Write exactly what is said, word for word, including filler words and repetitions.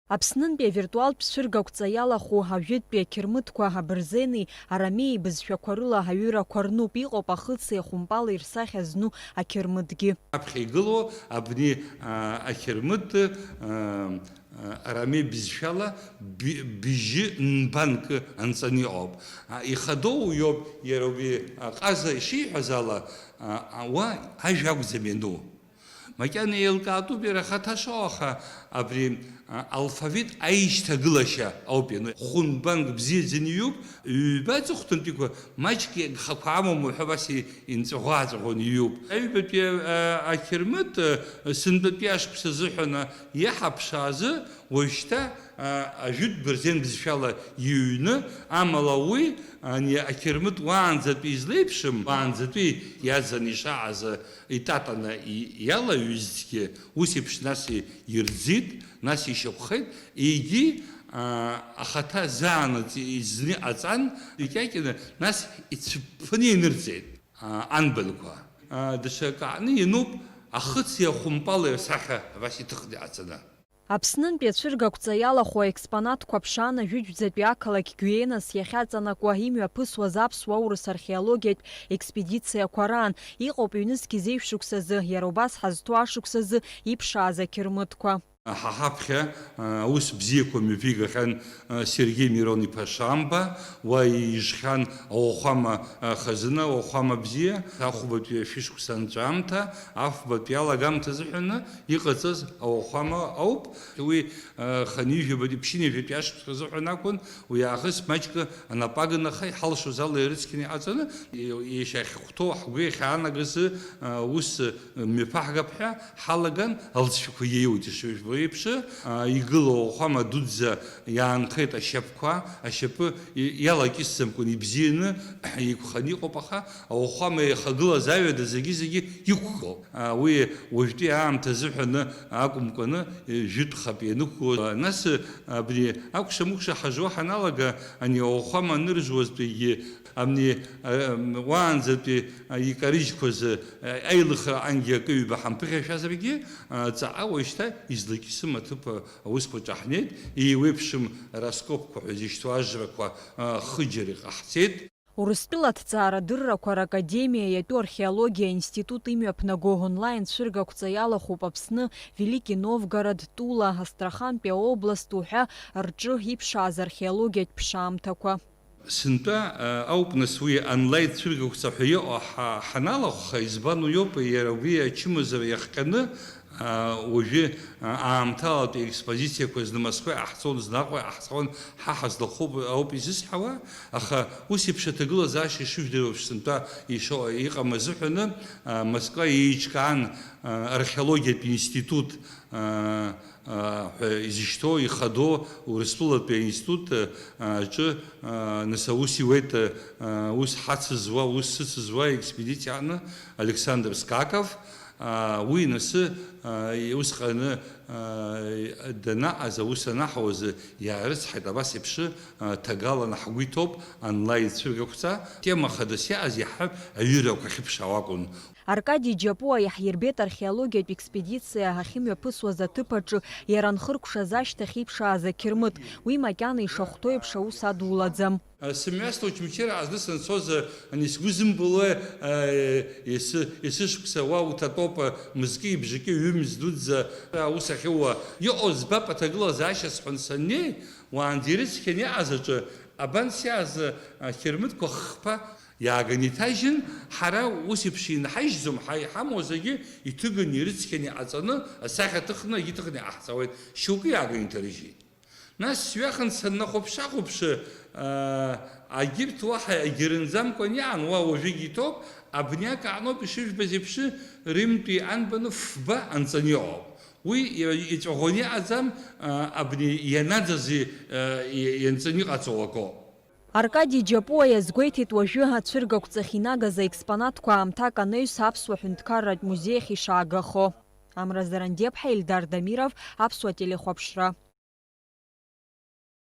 Аԥснынтәи авиртуалтә цәыргақәҵа иалахәу ажәытәтәи ақьырмытқәа абырзенеи арамеи ибызшәақәа рыла аҩырақәа рнуп, иҟоуп ахыци ахәымпали рсахьа зну ақьырмытгьы. Аԥхьа игылоу абни, а, ақьырмыт, а, а, арамеи бызшәала би-, быжьы нбанк анҵаны иҟоуп. А, ихадоу иоуп, иара убри аҟаза ишиҳәаз ала, а, а, уа ажәа акәӡам иану. Макьана еилкаатәуп иара ахаҭа шоу, аха абри, а, алфавит аишьҭагылашьа ауп иану. Хәынтә банк бзиаӡаны иҩуп, ҩба аҵыхәтәантәиқәа маҷк иагхақәа амоума ҳәа абас и-, инҵәаӷәа-ааҵәаӷәаны иҩуп. Аҩбатәи, а, ақьырмыт, а, сынтәатәи ашықәс азыҳәан, а, иаҳаԥшаазы уажәшьҭа, а, ажәытә бырзен бызшәала иҩны, амала уи, ани ақьырмыт уаанӡатәи излеиԥшым, уаанӡатәи иаӡаны ишааз, а, итатаны и-, иалаҩызҭгьы, ус еиԥш нас и-, ирӡит, нас ишьапхеит, егьи, а, ахаҭа заанаҵ изны иҟаҵан, икьакьаны, нас ицәыԥԥны инырҵеит, а, анбанқәа. А, даҽа акы аҟны иануп, ахыци ахәымпали асахьа абас иҭыхны иҟаҵаны. Аԥснынтәи ацәыргақәҵа иалахәу аекспонатқәа ԥшаан, ажәытәӡатәи ақалақь Гәиенас иахьаҵанакуа имҩаԥысуаз аԥсуа-аурыс археологиатә експедициақәа раан. Иҟоуп ҩнызқь зеижә шықәсазы, иара убас ҳазҭоу ашықәсазы иԥшааз ақьырмытқәа. Ҳа ҳаԥхьа, а, аус бзиақәа мҩаԥигахьан, а, Сергеи Мирон-иԥа Шамба, уа ижхьан ауахәама, а, хазына, ауахәама бзиа, ахәбатәи ашәышықәса анҵәамҭа, афбатәи алагамҭа азыҳәаны иҟаҵаз ауахәама ауп. Уи, а, хынҩажәабатәи, ԥшьынҩажәатәи ашықәсқәа азыҳәан акәын, уи аахыс маҷк анапы агын, аха иҳалшоз ала ирыцқьаны иҟаҵаны, и-, ишьахьхәҭоу ҳгәы иахьаанагаз, а, ус мҩаԥаҳгап ҳәа ҳалаган, алҵшәақәа иеиуеит ишыжәбо еиԥш, а, игылоу ауахәама дуӡӡа иаанхеит ашьапқәа, ашьапы и-, иалакьысӡамкәан ибзианы еиқәханы иҟоуп, аха ауахәама иахагылаз аҩада зегьы-зегьы иқәгылоуп. А, уи уажәтәи аамҭа азыҳәаны акәымкәаны, э, жәытә хатә ианықәгылоу. А, нас, э, абри акәша-мыкәша ҳажуа ҳаналага, ани ауахәама аныржуазтәигьы, амни, э, м, уаанӡатәи, э, икарыжьқәаз, э, аилыхра ангьы акы-ҩба ҳамԥыхьашәазаргьы, э, ҵаҟа уажәшьҭа излакьысым аҭыԥ, э, аусқәа ҿаҳнеит, еиуеиԥшым раскопқәа ҳәа изышьҭоу ажрақәа, э, хыџьара иҟаҳҵеит. Урыстәыла аҭҵаарадыррақәа ракадемиа иатәу археологиа аинститут имҩаԥнаго онлайн цәыргақәҵа иалахәуп Аԥсны, Велики Новгород, Тула, Астрахантәи аобласт уҳәа рҿы иԥшааз археологиатә ԥшаамҭақәа. Сынтәа, а, ауп, нас, уи онлайн цәыргақәҵа ҳәа иҟоу ҳа-, ҳаналахәха, избан уи ауп, иара убри ачымазара иахҟьаны, а, уажәы, а, аамҭалатәи аекспозициақәа зны Москва иҟаҳҵон, зны Аҟәа иҟаҳҵон, ҳа ҳазлахәуп ауп изысҳәауа, аха ус еиԥш аҭагылазаашьа ишыжәдыруа сынтәа ишо-, иҟам азыҳәаны, а, Москва еиҿкаан, а, археологиатә институт, а, а, ҳәа изышьҭоу ихадоу Урыстәылатәи аинститут, а, аҿы, а, нас аус иуеит, а, ус ҳацызуа, ус сыцызуа експедициа аҟны Александр Скаков, а, уи насы, а, усҟаны, а, данаҟаз, аус анаҳауаз иаарыцҳаит, абас еиԥш, а, ҭагалан ҳгәы иҭоуп, онлайн цәыргақәҵа, тема хадас иааз иаҳҳәап, аҩырақәа ахьыԥшаауа акәын. Аркади Џьапуа иаҳирбеит археологиатә експедициа ахьымҩаԥысуаз аҭыԥ аҿы иара анхыркәшаз ашьҭахь иԥшааз ақьырмыт. Уи макьана ишахәҭоу еиԥш аус адулаӡам. Сымҩасны Очамчыра аазны санцоз, ани сгәы зымбылуа, ес-, есышықәса уа уҭатәоуп, мызки бжаки ҩымз дуӡӡа аус ахьууа. Иҟоу збап аҭагылазаашьа сҳәан саннеи, уаанӡа ирыцқьаны иҟаз аҿы, абан сиааз, ақьырмытқәа хԥа иааганы иҭажьын, ҳара ус еиԥш инҳажьӡом, ҳа-, иҳамоу зегьы иҭыганы, ирыцқьаны иҟаҵаны, асахьа ҭыхны, егьи ҭыхны иҟаҳҵауеит, шьоукы иааганы иҭарыжьит. Нас сҩахан саннахәаԥш-ахәаԥшы, аа, агьырҭ уаҳа егьырынӡамкәан иаан, уа уажәыгь иҭоуп, абни акы аҟноуп ишыжәбаз еиԥш, Римтәи анбаны фба анҵаны иҟоуп. Уи иа-, иҵәаӷәаны иҟаӡам, аа, абни ианаӡаз и-, аа, и-, ианҵаны иҟаҵоу акоуп. Аркади Џьапуа иазгәеиҭеит уажәы ацәыргақәҵахь инагаз аекспонатқәа аамҭак анаҩс аԥсуа ҳәынҭқарратә музеи ахь ишаагахо. Амра Зарандиаԥҳа, Ельдар Дамиров, Аԥсуа телехәаԥшра.